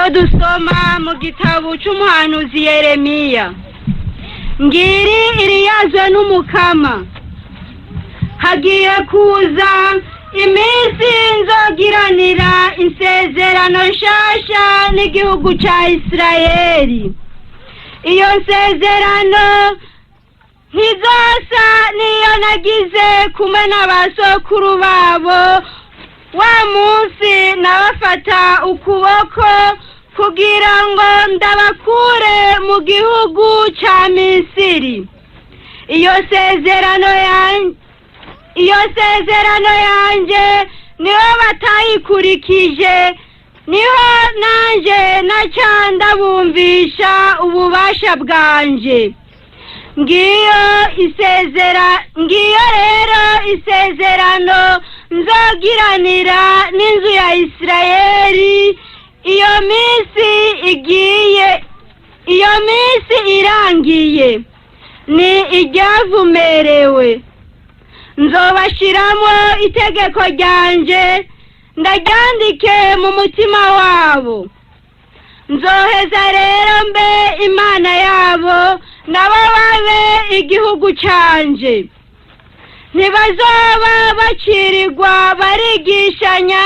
Iryo dusoma mu gitabo c'umuhanuzi Yeremiya. Ngiri iriyazwe n'Umukama: hagiye kuza iminsi nzogiranira insezerano nshasha n'igihugu ca Isirayeli. Iyo nsezerano ntizosa n'iyo nagize kumwe n'abasokuru babo wa munsi nabafata ukuboko kugira ngo ndabakure mu gihugu ca Misiri. Iyo sezerano yanje niho batayikurikije, niho nanje naca ndabumvisha ububasha bwanje. Ngiyo rero isezerano nzogiranira n'inzu ya Isirayeli iyo minsi igiye, iyo minsi irangiye. Ni iryavumerewe: nzobashiramo itegeko ryanje, ndaryandike mu mutima wabo. Nzoheza rero mbe Imana yabo, nabo babe igihugu canje. Ntibazoba bacirirwa barigishanya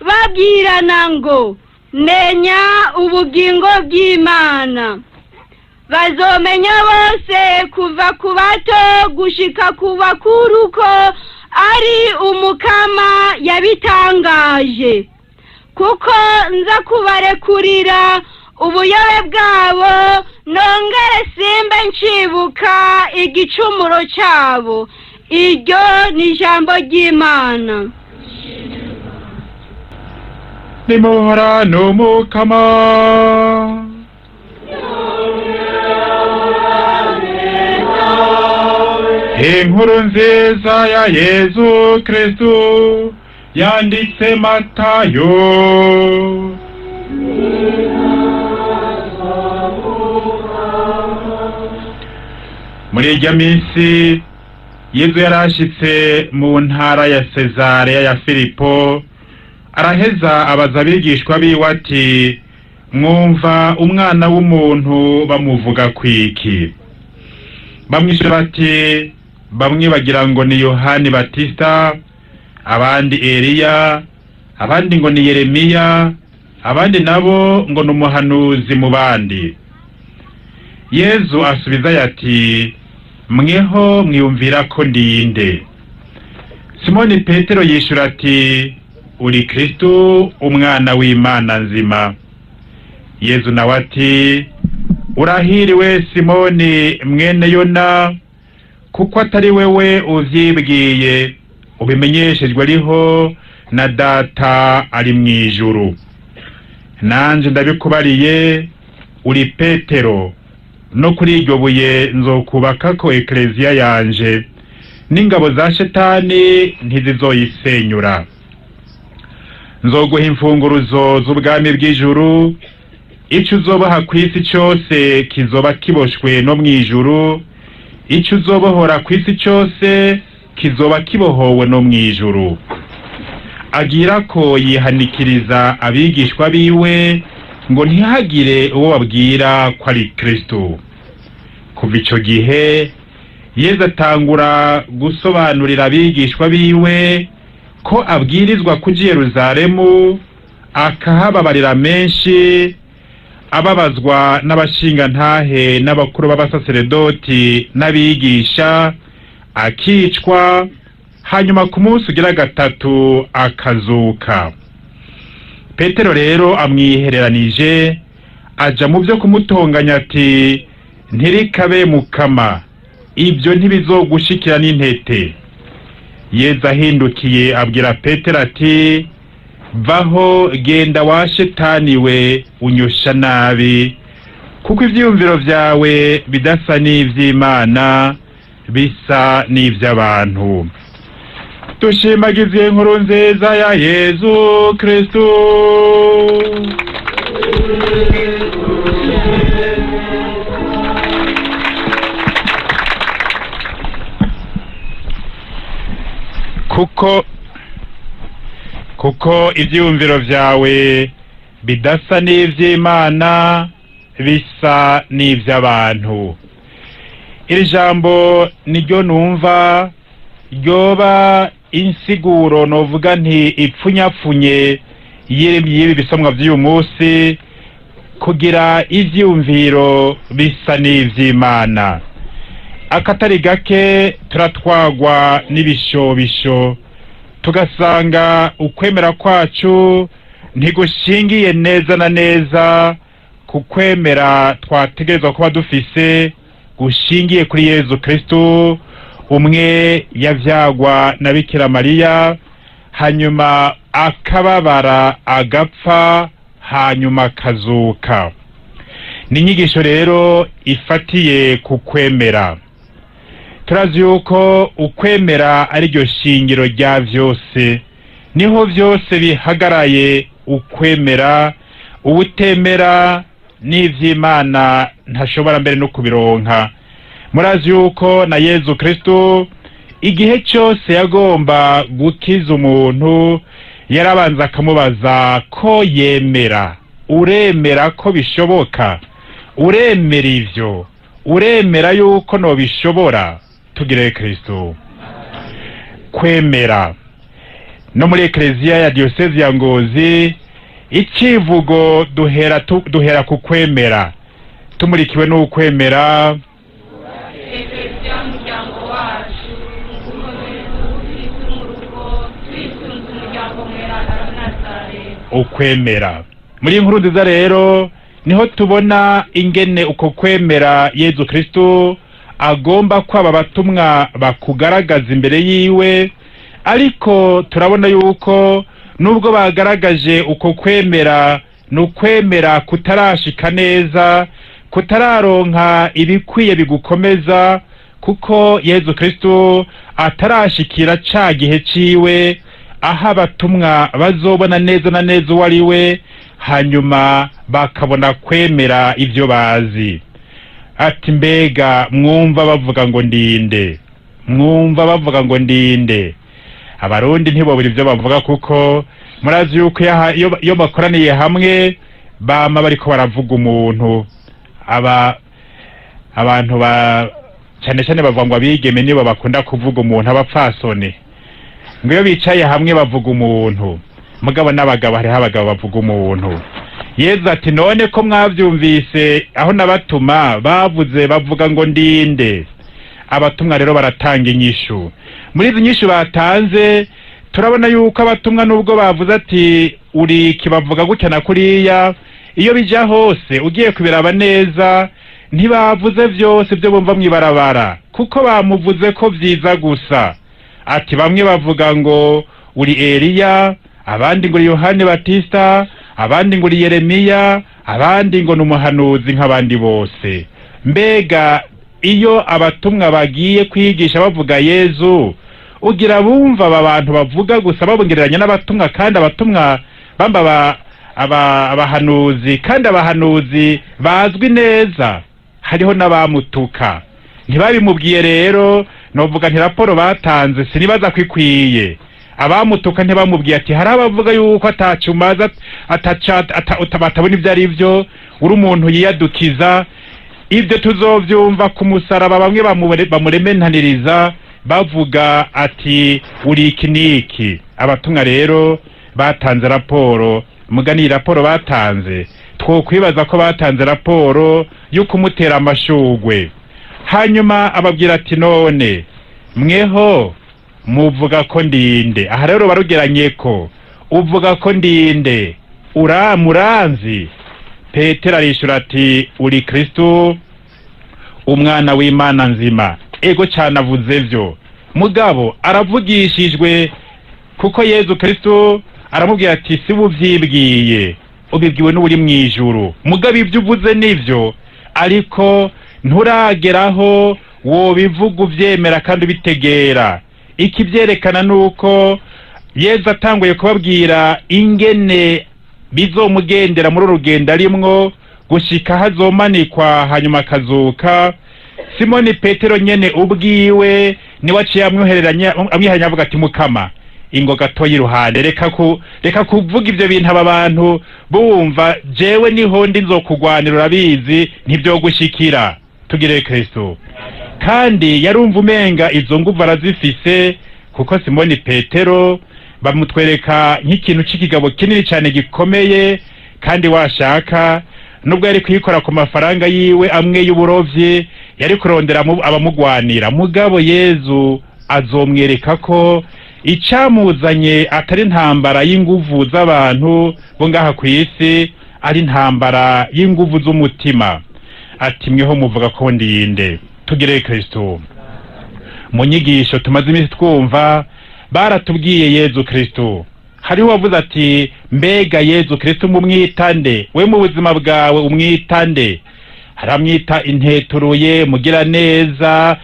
babwirana ngo: "Menya ubugingo bw'Imana." Bazomenya bose, kuva ku bato gushika ku bakuru, ko ari Umukama yabitangaje, kuko nza kubarekurira ubuyobe bwabo, nongere simbe ncibuka igicumuro cyabo. Iryo ni ijambo ry'Imana. Nimuhorane Umukama. Inkuru nziza ya Yezu Kristu yanditse Matayo. Muri irya minsi Yezu yarashitse mu ntara ya Sezareya ya Filipo, araheza abaza abigishwa biwe ati: "Mwumva umwana w'umuntu bamuvuga kwiki?" Bamwishyura bati: "Bamwe bagira ngo ni Yohani Batista, abandi Eliya, abandi ngo ni Yeremiya, abandi nabo ngo ni umuhanuzi mu bandi." Yezu asubizayo ati: "Mweho mwiyumvira ko ndinde?" Simoni Petero yishura ati: "Uri Kristu, umwana w'Imana nzima." Yezu nawe ati: "Urahiriwe Simoni mwene Yona, kuko atari wewe uvyibwiye, ubimenyeshejwe ariho na Data ari mw'ijuru. Nanje ndabikubariye, uri Petero, no kuri iryo buye nzokubakako ekleziya yanje, n'ingabo za Shetani ntizizoyisenyura. Nzoguha imfunguruzo z'ubwami bw'ijuru. Ico uzoboha kw'isi cose kizoba kiboshwe no mw'ijuru, ico uzobohora kw'isi cose kizoba kibohowe no mw'ijuru." Agira ko yihanikiriza abigishwa biwe ngo ntihagire uwo babwira ko ari Kristo. Kuva ico gihe Yezu atangura gusobanurira abigishwa biwe ko abwirizwa kuja i Yeruzalemu, akahababarira menshi, ababazwa n'abashingantahe n'abakuru b'abasaseredoti n'abigisha, akicwa, hanyuma ku munsi ugira gatatu akazuka. Petero rero amwihereranije aja mu byo kumutonganya ati: "Ntirikabe Mukama, ibyo ntibizogushikira n'intete." Yezu ahindukiye abwira Petero ati: "Vaho, genda wa Shetani we, unyosha nabi, kuko ivyiyumviro vyawe bidasa n'ivy'Imana, bisa n'ivy'abantu." Dushimagize inkuru nziza ya Yezu Kristu. Kuko ivyiyumviro vyawe bidasa n'ivy'Imana, bisa n'ivy'abantu. Iri jambo niryo numva ryoba insiguro novuga nti ipfunyapfunye y'ibi bisomwa vy'uyu munsi, kugira ivyiyumviro bisa n'ivy'Imana. Akatari gake turatwagwa n'ibishobisho, tugasanga ukwemera kwacu ntigushingiye neza na neza ku kwemera twategerezwa kuba dufise gushingiye kuri Yezu Kristu, umwe yavyagwa na Bikira Mariya, hanyuma akababara, agapfa, hanyuma akazuka. Ni inyigisho rero ifatiye ku kwemera. Turazi yuko ukwemera ari ryo shingiro rya vyose, niho vyose bihagaraye. Ukwemera, uwutemera n'ivy'Imana ntashobora mbere no kubironka. Murazi yuko na Yezu Kristu igihe cyose yagomba gukiza umuntu yarabanza akamubaza ko yemera. Uremera ko bishoboka? Uremera ivyo? Uremera yuko nobishobora? Tugire Kristu. Kwemera no muri Ekleziya ya Diyosezi ya Ngozi, icivugo duhera ku kwemera, tumurikiwe n'ukwemera. Ekleziya, umuryango wacu ukomeza ubukristu mu rugo, twisunze umuryango mweranda wa Nazareti. Ukwemera muri iyi nkuru nziza rero niho tubona ingene uko kwemera Yezu Kristu agomba kwaba abatumwa bakugaragaza imbere yiwe. Ariko turabona yuko nubwo bagaragaje uko kwemera, ni ukwemera kutarashika neza, kutararonka ibikwiye bigukomeza, kuko Yezu Kristu atarashikira ca gihe ciwe aho abatumwa bazobona neza na neza uwo ari we, hanyuma bakabona kwemera ivyo bazi. Ati: "Mbega mwumva bavuga ngo ndinde? Mwumva bavuga ngo ndinde?" Abarundi ntibobura ivyo bavuga, kuko murazi yuko iyo bakoraniye hamwe bama bariko baravuga umuntu. Aba abantu ba cane cane bavuga ngo abigeme nibo bakunda kuvuga umuntu, abapfasoni ngo iyo bicaye hamwe bavuga umuntu. Mugabo n'abagabo, hariho abagabo bavuga umuntu. Yezu ati: "None ko mwavyumvise aho nabatuma bavuze, bavuga ngo ndinde?" Abatumwa rero baratanga inyishu. Muri izi nyishu batanze, turabona yuko abatumwa nubwo bavuze ati uri kibavuga gutya na kuriya, iyo bija hose ugiye kubiraba neza, ntibavuze vyose byo bumva mw'ibarabara, kuko bamuvuze ko vyiza gusa. Ati: "Bamwe bavuga ngo uri Eliya, abandi ngo uri Yohani Batista, abandi ngo uri Yeremiya, abandi ngo ni umuhanuzi nk'abandi bose." Mbega iyo abatumwa bagiye kwigisha bavuga Yezu, ugira bumva aba bantu bavuga gusa babongereranya n'abatumwa, kandi abatumwa bamba abahanuzi, kandi abahanuzi bazwi neza, hariho n'abamutuka, ntibabimubwiye. Rero novuga nti raporo batanze sinibaza ko ikwiye. Abamutuka ntibamubwiye ati hari abavuga yuko atacumaza, batabona ibyo ari byo, uri umuntu yiyadukiza. Ibyo tuzovyumva ku musaraba, bamwe bamurementaniriza bavuga ati uri iki n'iki. Abatumwa rero batanze raporo, mugani iyi raporo batanze twokwibaza ko batanze raporo yo kumutera amashugwe. Hanyuma ababwira ati: "None mweho muvuga ko ndinde?" Aha rero barugeranye ko uvuga ko ndinde, uramuranzi. Petero arishura ati: "Uri Kristu, umwana w'Imana nzima." Ego cyane, avuze vyo, mugabo aravugishijwe, kuko Yezu Kristu aramubwira ati: "Si buvyibwiye, ubibwiwe n'uri mw'ijuru. Mugabo ibyo uvuze nivyo, ariko nturageraho wobivuga uvyemera kandi ubitegera." Ikivyerekana nuko Yezu atanguye kubabwira ingene bizomugendera muri urugendo arimwo gushika hazomanikwa, hanyuma akazuka, Simoni Petero nyene ubwiwe niwe aciye amwihereranya, avuga ati: "Mukama." Ingo gatoya iruhande, reka kuvuga ivyo bintu aba bantu bumva. Jewe niho ndi, nzokugwanira, urabizi, ntibyogushikira. Tugire Kristo. Kandi yarumva umenga izo nguvu arazifise, kuko Simoni Petero bamutwereka nk'ikintu c'ikigabo kinini cyane gikomeye, kandi washaka nubwo yari kuyikora ku mafaranga yiwe amwe y'uburovyi, yari kurondera abamugwanira. Mugabo Yezu azomwereka ko icamuzanye atari intambara y'inguvu z'abantu bo ngaha ku isi, ari intambara y'inguvu z'umutima. Ati: "Mweho muvuga ko ndinde?" Tugire Kristo. Mu nyigisho tumaze iminsi twumva, baratubwiye Yezu Kristo. Hariho uwavuze ati: "Mbega Yezu Kristo mumwita nde? We mu buzima bwawe umwita nde?" Haramwita inteturuye, mugira neza,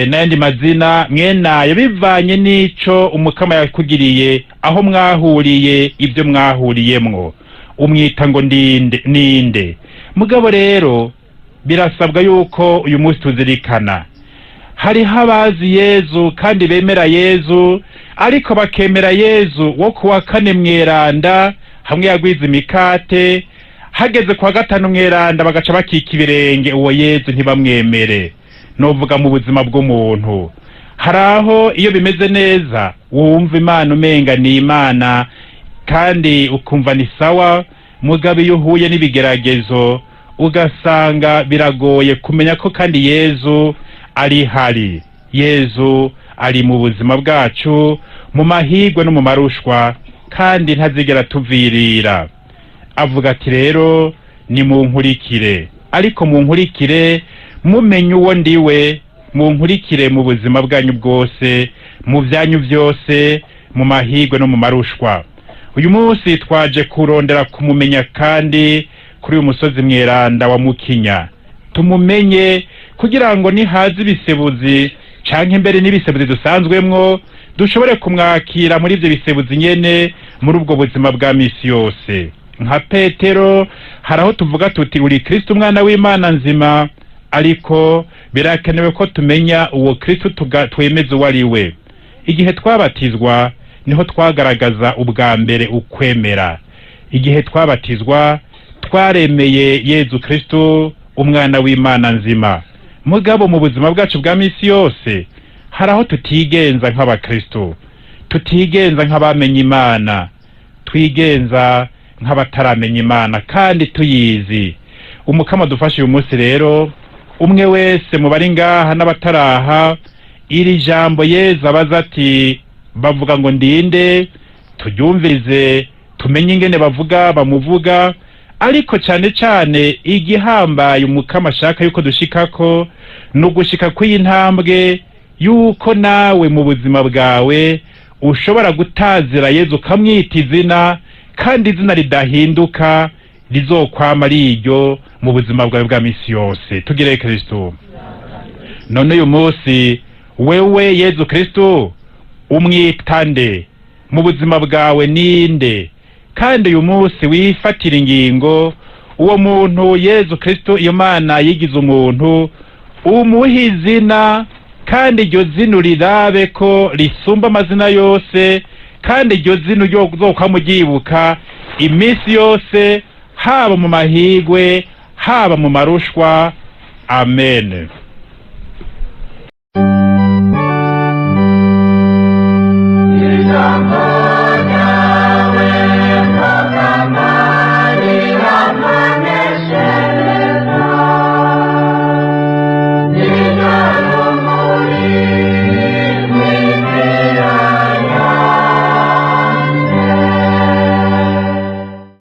n'ayandi mazina mwenayo, bivanye n'ico Umukama yakugiriye, aho mwahuriye, ibyo mwahuriyemwo. Umwita ngo ndinde, ninde? Mugabo rero birasabwa yuko uyu munsi tuzirikana: hariho abazi Yezu kandi bemera Yezu, ariko bakemera Yezu wo kuwa kane mweranda hamwe yagwiza imikate. Hageze kuwa gatanu mweranda bagaca bakika ibirenge, uwo Yezu ntibamwemere. Novuga mu buzima bw'umuntu hari aho iyo bimeze neza wumva Imana umenga ni Imana kandi ukumva ni sawa, mugabo iyo uhuye n'ibigeragezo ugasanga biragoye kumenya ko kandi Yezu ari hari. Yezu ari mu buzima bwacu, mu mahigwe no mu marushwa, kandi ntazigera tuvirira. Avuga ati: "Rero nimunkurikire, ariko munkurikire mumenye uwo ndiwe, munkurikire mu buzima bwanyu bwose, mu byanyu byose, mu mahigwe no mu marushwa." Uyu munsi twaje kurondera kumumenya, kandi kuri uyu musozi mweranda wa Mukinya tumumenye, kugira ngo nihaza ibisebuzi canke mbere n'ibisebuzi dusanzwemwo, dushobore kumwakira muri ivyo bisebuzi nyene, muri ubwo buzima bwa misi yose. Nka Petero, hari aho tuvuga tuti: "Uri Kristo, umwana w'Imana nzima." Ariko birakenewe ko tumenya uwo Kristo, twemeze uwo ari we. Igihe twabatizwa niho twagaragaza ubwa mbere ukwemera. Igihe twabatizwa twaremeye Yezu Kristo, umwana w'Imana nzima. Mugabo mu buzima bwacu bwa misi yose hari aho tutigenza nk'abakristo, tutigenza nk'abamenye Imana, twigenza nk'abataramenya Imana kandi tuyizi. Umukama dufashe uyu munsi rero, umwe wese mu bari ngaha n'abataraha, iri jambo Yezu abaza ati: "Bavuga ngo ndinde?" turyumvirize, tumenye ingene bavuga bamuvuga. Ariko cyane cyane igihambaye Umukama ashaka yuko dushikako ni ugushika kw'iyi ntambwe yuko nawe mu buzima bwawe ushobora gutazira Yezu, ukamwita izina, kandi izina ridahinduka, rizokwama ari iryo mu buzima bwawe bwa misi yose. Tugire Kristo. None uyu munsi wewe Yezu Kristo umwita nde mu buzima bwawe? Ninde? Kandi uyu munsi wifatira ingingo, uwo muntu Yezu Kristo, iyo Mana yigize umuntu, umuha izina, kandi iryo zina urirabe ko risumba amazina yose, kandi iryo zina uzokwama uryibuka iminsi yose, haba mu mahigwe, haba mu marushwa. Amen.